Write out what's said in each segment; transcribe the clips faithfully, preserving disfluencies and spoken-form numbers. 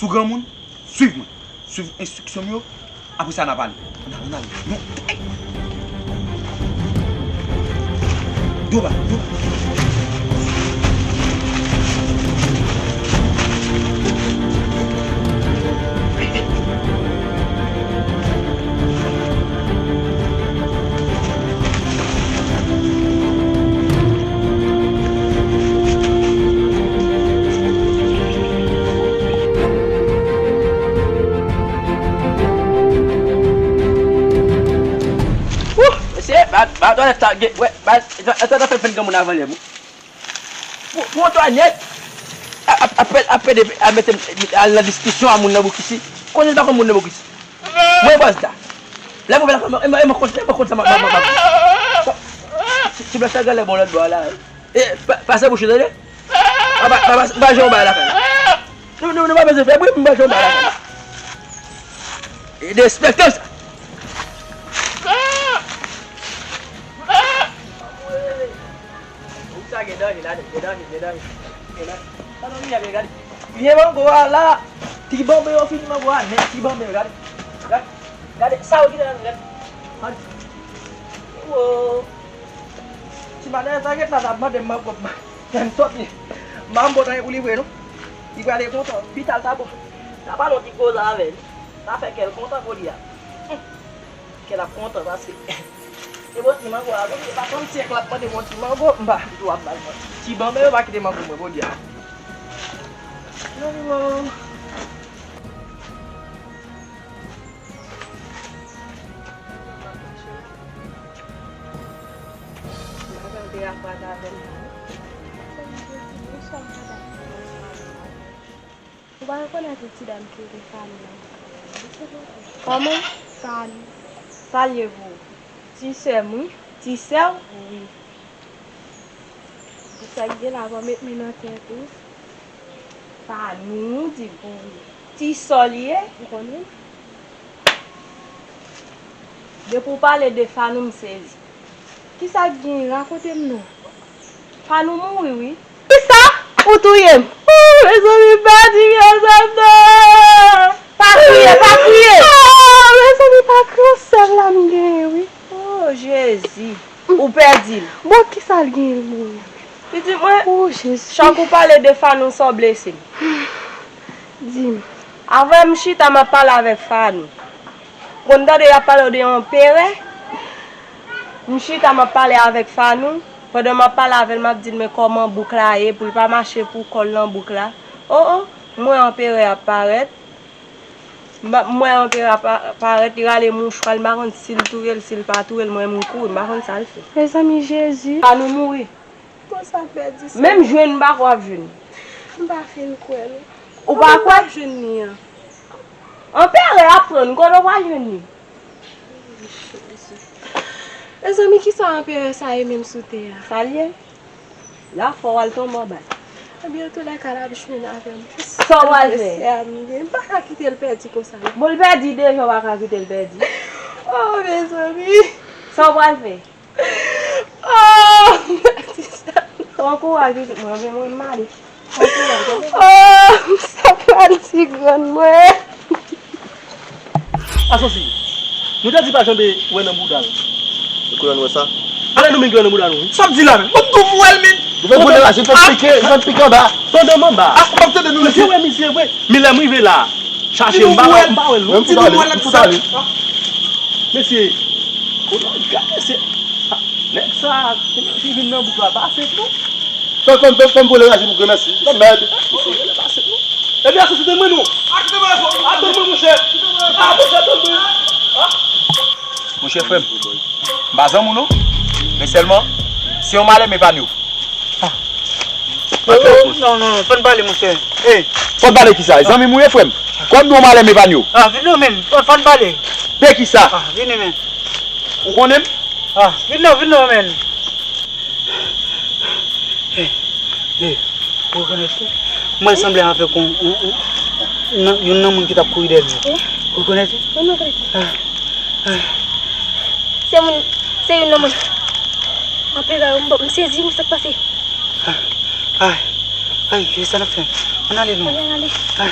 Granmoun, swiv mwen. Swiv enstriksyon m yo. Apre sa, n a pale. Ann ale, ann ale. Non. Ey! Dwo ba, dwo ba. Wouh, mesye, ba, ba twalèt sa, gen, wè, ba, sa, sa, sa fè fè granmoun avan lè, wi. Pou, pou Antoinette, ap, ap, ap, ap pede, ap mete, al nan diskisyon a moun nan Bokisi. Konnen l pa konn moun nan Bokisi. Mwen bòs la. Lè mwen la, e mwen, e mwen konn, e mwen konn sa, ma, ma, ma, ma. Ti, ti blan sa gade bon lòt bò la. E, pa, pase bouch ou, tande? Pa, pa, pa, pa, pa jan w bay lakay. Nou, nou, nou pa bezwen fè bri, m pa jan w bay lakay. E derespekte sa. Ou sa gen danje, gade, gen danje, gen danje. Gen danje. Sa nou gen, gade. Vye mango a la. Ti banben yo fini mango a, nèt ti banben yo, gade. Gade, gade, sa yo gentan gade. Gade. Wo. Ti madanm sa gentan t ap mande m mango m. Fè m sòti. M pa m bon tan pou li vre non. Li prale kontan. Pita l ta bon. N a pale yon ti koze avè li. N a fè kè l kontan kounye a. Kè l ap kontan paske e bon ti mango a, e pa trannsenk l ap mande bon ti mango, m pa tou ap ba l mwen. Ti banben yo pa kite mango mwen kounye a. Mango. Ou pa rekonèt yon ti dam ki rele Fani an? Kòman? Fani. Sa l ye pou ou? Ti sè m, wi. Ti sè w? Wi. Pou sa k gen la, pa met men nan tèt ou. Fani, ou di bon. Ti sè w li ye? Ou konnen? Depi w pale de Fani, m sezi. Kisa k genyen? Rakonte m non. Fani mouri wi. Kisa? Ou touye m. Oh, mezanmi, pa di m sa non. Pa kriye, pa kriye. Oh, mezanmi, pa kriye, sèl la m genyen wi. Oh, Jezi. Ou pèdi l. Bon, kisa l genyen l mouri? Pitit mwen, oh, Jezi. Chak ou pale de Fani, sa w blese m. Di m. Avè m chita, m ap pale avèk Fani. Konn tande y ap pale de yon anperè. M chita, m ap pale avèk Fani. Pandan m ap pale avè l, m ap di l, men kòman bouk la ye, pou l pa mache pou kò l nan bouk la. O, o, m wè anperè ap parèt. M, m wè anperè ap pa-, parèt, li rale mouchwa l, m pa konn si l touye l, si l pa touye l, mwen m kouri, m pa konn sa l fè. Mezanmi, Jezi. Fani mouri. Konsa pèdi sa. Menm jwenn m pa kwè w ap jwenn. M pa fin kwè l. Ou pa kwè? Kote w ap jwenn li an? Anperè ap pran n, kote w pral jwenn li? Mezanmi, kisa anperè sa ye menm sou tè a? Sa l ye? La fò w al tonbe anba l. Ebyen, antoulèka, l ap jwenn avè m. Sa w pral fè? Sè a m gen, m pa ka kite l pèdi konsa non. Bon, l pèdi deja, w pa ka kite l pèdi. Oh, mezanmi. Sa w pral fè? Oh, m pèdi sè m. Pran kouraj pitit mwen, men mwen m ale. Pran kouraj, tande? Oh, m sa pral di grann mwen. Asosi, nou te di pa janbe wè nan bouda l. Ou kwè nou wè sa? Ale nou menm ki wè nan bouda nou, wi. Sa w ap di la menm? Ou tou fou wè l menm. Ou fè gwo raje, ou fè pike, ou fè pike anba. Pandan m anba. Ah, ou p ap tande nou mesye. Misye wè misye vre. Men lè m rive la, chache m pa wè l, m pa wè l non. Ti nou wè l ap sa. Mesye, kote w gade se, ah, nèg sa, kote l vin nan bouk la, pa fèt non. Fè, fè, fè, fè m vole raje pou grenmèsi. Ti mèd. Ebyen, asosi, tann mwen non. Atann mwen, monchè. Ah, monchè, tann mwen. Ah. Monchè, frè m, m pa zanmi w non. Men sèlman, se yon malè m epann ou. Ah. Non, non, non, fò n pale, monchè. Ey. Fò n pale kisa? Zanmi m ou ye, frè m. Kòm nou yon malè m epann ou. Ah, vin non, men. Fò, fò n pale. De kisa? Ah, vini, men. Ou konnen m? Ah, vin non, vin non, men. Hey, hey, ou rekonèt li? Mwen sanble avèk yon, yon, yon, yon, youn nan moun ki t ap kouri dèyè l. Ou rekonèt li? Mwen rekonèt li. Ah, ah. Se moun, se youn nan moun. Anperè, m, m sezi, wi, sa k pase. Ah, ay, ay, e sa n ap fè? Ann ale non. Ann ale, ann ale. Ay.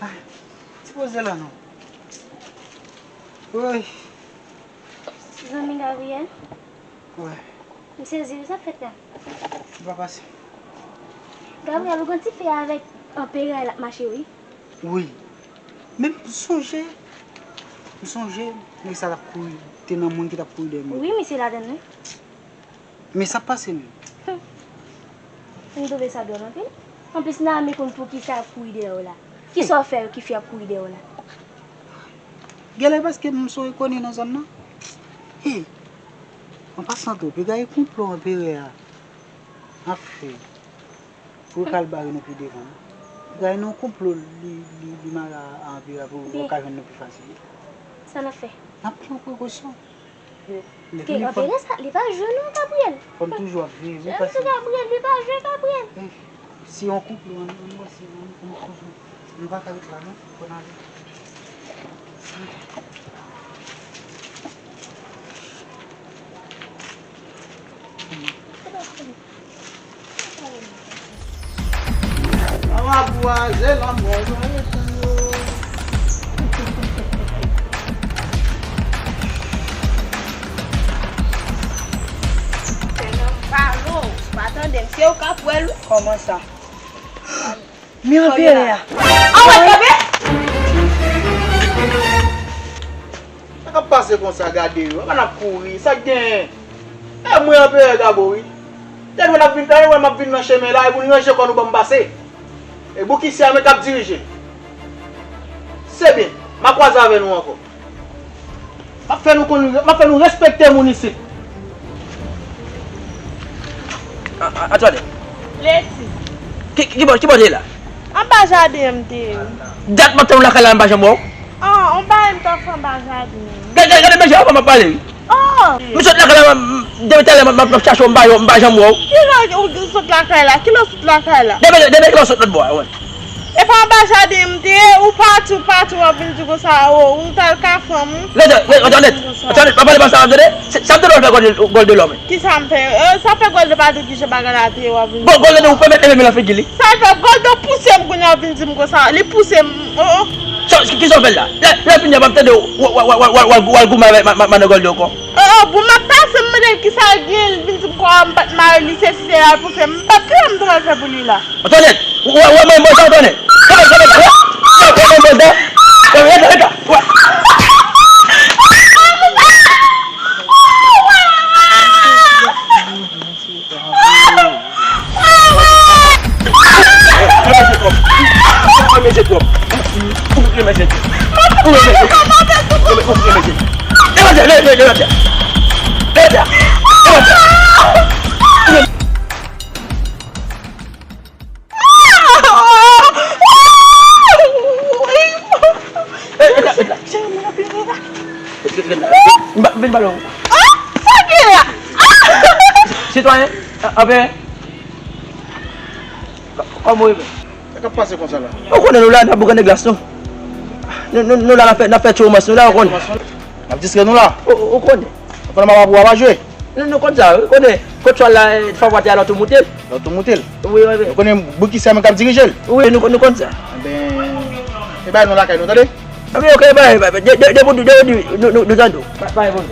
Ah, ti poze la non. Woy. Zanmi Gabriel? Wi. M sezi wi, sa k fèt la? Li pa pase. Gabriel, ou gon ti fè avèk anperè l ap mache wi. Wi. Men m sonje, m sonje, nèg sa t ap kouri, te nan moun ki t ap kouri dèyè mwen. Wi, misye ladann wi. Men sa pase menm. Hum. M twouve sa dwòl anpil. Anplis, n a renmen konn poukisa y ap kouri dèyè w la. Kisa w fè yo ki fè y ap kouri dèyè w la? Genlè paske m se yon rekoni nan zòn nan. He! An pasan tou, piga e konplo anperè a ap fè pou l ka al bare nou pi devan. Piga e nan konplo li, li, li mare a anperè a pou l ka jwenn nou pi fasil. Sa n ap fè? N ap pran prekosyon. Ke anperè sa, li pa jwe non, Gabriel. Fò n toujou ap veye wi, paske Gabriel, li pa jwe, Gabriel. Si yon koup, nou, nou, nou, nou, nou, nou, nou pa ka ret la, non. Fò n ale. Anba bwaze lanmò yo rete yo. Se nan balo, ou pa tande m, se ou k ap wè l wi. Kòman sa? Men anperè a. Anwèl kanpe! Sa k ap pase konsa, gade yo. Epa n ap kouri. Sa k genyen? E mwen anperè Gabo wi. Tèlman n ap vin, tèlman m ap vin nan chemen la, epi w ranje kò nou ban m pase. E boukisye a menm k ap dirije. Se byen. M a kwaze avè nou ankò. M ap fè nou konn, m ap fè nou respekte moun isit. A, a, Atwale. Leti. Ki, ki, ki bò, ki bò w te ye la? Anba jaden an m te ye. Dat m ap tann w lakay la, m pa janm wè w. Ah, on bagay m t ap fè anba jaden an. Gade, gade, gade, mesye, avan m ap pale wi. Oh! M sot lakay la, m, depi talè m, m, m ap chache w, m pa, m pa janm wè w. Kilè ou, ou sot lakay la? Kilè w sot lakay la? Depi, depi kilè w sot lòt bò a, wè. Epa anba jaden m te ye, ou pati, ou pati, w ap vin di konsa, o, ou t al ka fanm ou. Lè, lè, Antoinette, Antoinette, pa pale konsa, tande. Se, sa m te dwe fè gòl de, gòl de lò, men. Kisa m fè? Eh, sa fè gòl de pa di kijan bagay la te ye, w ap vin. Bon, gòl de ou pèmèt leve men nan figi li. Sa l fè gòl de pouse m kounye a, w ap vin di m konsa, li pouse m, o, o. Sa, ki, kisa w fè l la? Lè, lè fini a, m ap tande w, w, w, w al goumen avèk ma, ma, madan gòl de ankò. Oh, oh, bon, m ap pase, m mande l kisa l gen, l vin di m kwa m pa t mare li, se si se la l pou fè. M pa t konnen m t pral fè pou li la. Antoinette, ou, ou, ou wè mwen, mwen, sa, Antoinette. Antoinette, Antoinette, wè. Wè, wè, mwen, mwen, wè. Wè. Ou renmen jè twòp. Ou renmen jè twòp. Ou renmen jè twòp. Ou renmen jè twòp. Ou renmen jè twòp. Leve, leve atè. Leve atè. Leve atè. Vin ba nou. Sitwayen, anfen. Kòman ou ye? Sa k ap pase konsa la? Ou konnen nou la, n ap boukane glas nou. Nou, nou, nou la, n ap fè, n ap fè ti womans nou la, ou konnen. N ap distrè nou la. Ou, ou, ou konnen. Ou konnen m ap ap jwe. Nou, nou konn sa, wi, konnen. Kot chwal la, eh, fò w atè a lòt ou moute l. Lòt ou moute l. Wi, wi, wi. Ou konnen boukisè mwen k ap dirije l. Wi, nou, nou konn sa. Enben, e bay nou lakay nou, tande? Enben, ok, bay, bay, bay, de, de, de, de, de, nou, nou, nou tande w. Bay, bay, bon.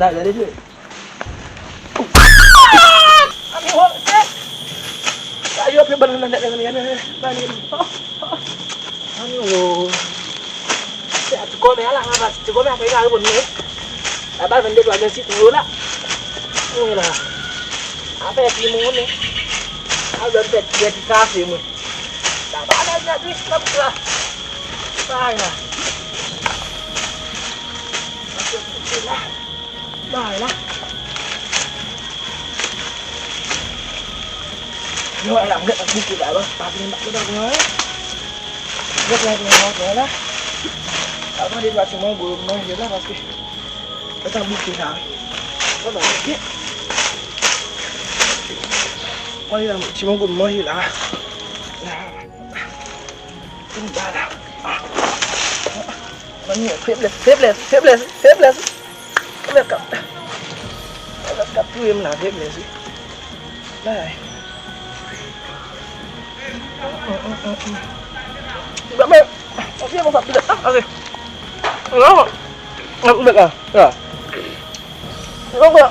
La, la, la, la. Anmwey, se sa yo pe ban nan nèt, nèt, nèt, nèt, nèt. Anmwey, se a ti kòmè a la, ti kòmè a fè ka reponn mwen. La ba vennde twa gen sitwon yo la. Mwen la. Afè ti moun. A lòt fèt fèt kafe mwen. La ba lè nèt wi, kòm sa. Sa a la. Anmwey, se la. Bay la. Mwen la, mwen ap bouke la, pa vin bat mwen, mwen. Mwen pran, pran, pran, pran la. Avan de twa ti mango yo manje la, paske mwen ap bouke la. Mwen ap bouke. Mwen la, ti mango manje la. La. Mwen ba la. Mwen feblès, feblès, feblès, feblès. Feblès k ap, feblès k ap touye m la, feblès, wi. Bay. Mwen, mwen, mwen fè konsa tou nèt. Ah, ok. Non, non. Mwen ap fè la. La. Non, non.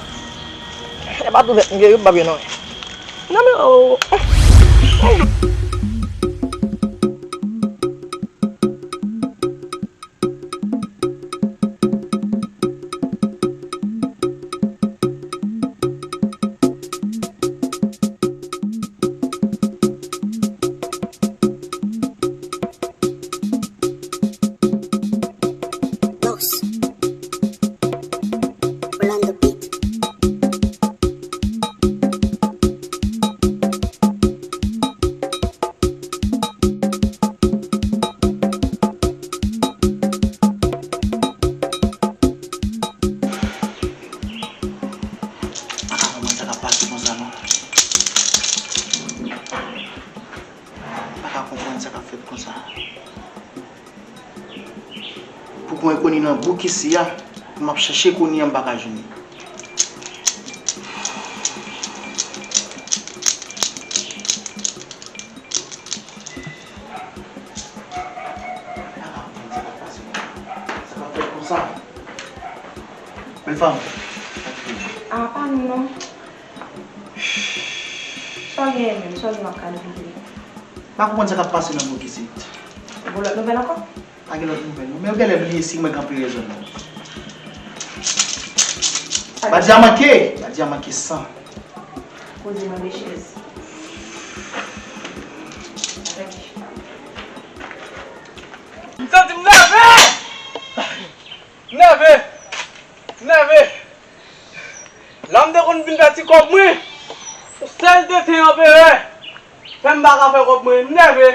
E pa tou nèt, mwen pa byen non. Non, men, oh. Boss. Orlando Beat. M pa ka konprann sa k ap pase konsa non. M pa ka konprann sa k ap fèt konsa. Pou gon enkoni nan bouk isi a, m ap chèche kounye a, m pa ka jwenn li. Sa k ap fèt konsa? Bèl fanm. A, pa nou non. Sa w genyen menm? Sa w gen w ap kalkile? M pa konprann sa k ap pase nan bouk isit. Bon, lòt nouvèl ankò? Pa gen lòt nouvèl non. Men yo genlè bliye si mwen kanpe rezon non. Badya manke! Badya manke san. Koze mwen de chèz. M santi m nève! M nève! M nève! Lè m te konn vin fè ti kòb mwen, yon sèl tenten anperè fè m pa ka fè kòb mwen, m nève.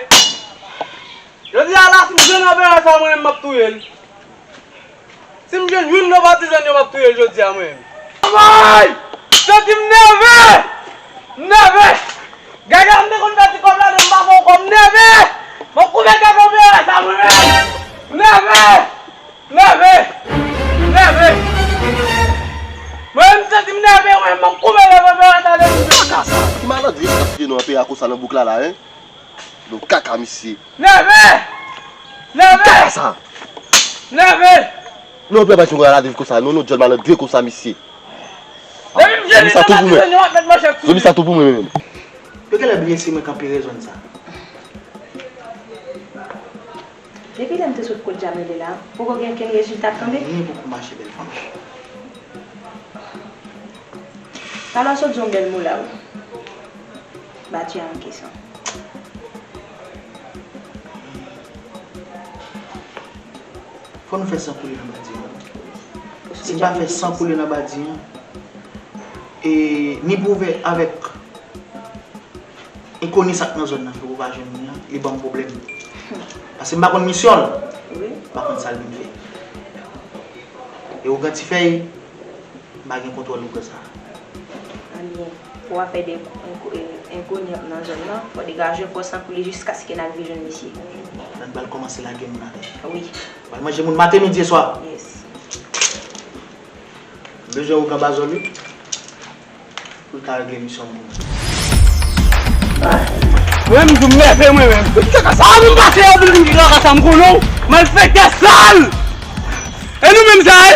Jodi a la, si m jwenn anperè sa, mwen menm m ap touye l. Si m jwenn youn nan patizan yo, m ap touye l jodi a, mwen menm. Anmwey! M santi m nève! M nève! Gade lè m te konn fè ti kòb la, m pa fè yon kòb, m nève! M ap koupe tèt anperè sa, mwen menm! M nève! Nève! Nève! Mwen, m santi m nève, mwen, m koupe lève, mwen, atande m. Kaka sa! Ki malandren sa k ap touye nou anperè konsa nan bouk la, la, en? Nou kaka, misye. Nève! Nève! Kaka sa! Nève! Non, pè, pa janm gade konsa, non, non, djòl malandren konsa, misye. Depi m jwenn li nan matizan, yo ap met manchèt sou li. Zombi sa tou pou mwen, menm. Yo genlè bliye si mwen kanpe rezon sa. Depi lè m te sot kot Jamele la, poko gen kenn rezilta k kanpe? Anyen poko mache, bèl fanm. Talè w sot di yon bèl mo la, wi. Batya an kesan. Fò nou fè san koule nan batya an. Li pa fè san koule nan badi an. E ni pwouve avèk enkoni sa k nan zòn nan ke ou pa jwenn li an, li ban m pwoblèm. Paske m pa konn misyon l. M pa konn sa l vin fè. E ougan ti fèy, m pa gen kontwòl ougan sa. Ebyen, pou afè de enko- e, enkoni ap nan zòn nan, fò degaje, fò san koule jiskaske n arive jwenn misye. Nan bal kòmanse lage moun atè. Wi. Bal manje moun maten, midi e swa. Yes. Bezwen ougan Bazòl wi. Pou l ka regle misyon pou mwen. Mwen menm tou m nève mwen menm. Sa pou m pase yo vin kaka sa m konnen w. Malfektè sal. E nou menm sa e?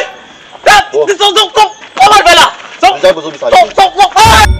Sa, sa, sa, sa, sa w pral fè la? Sa, sa, sa, sa, sa,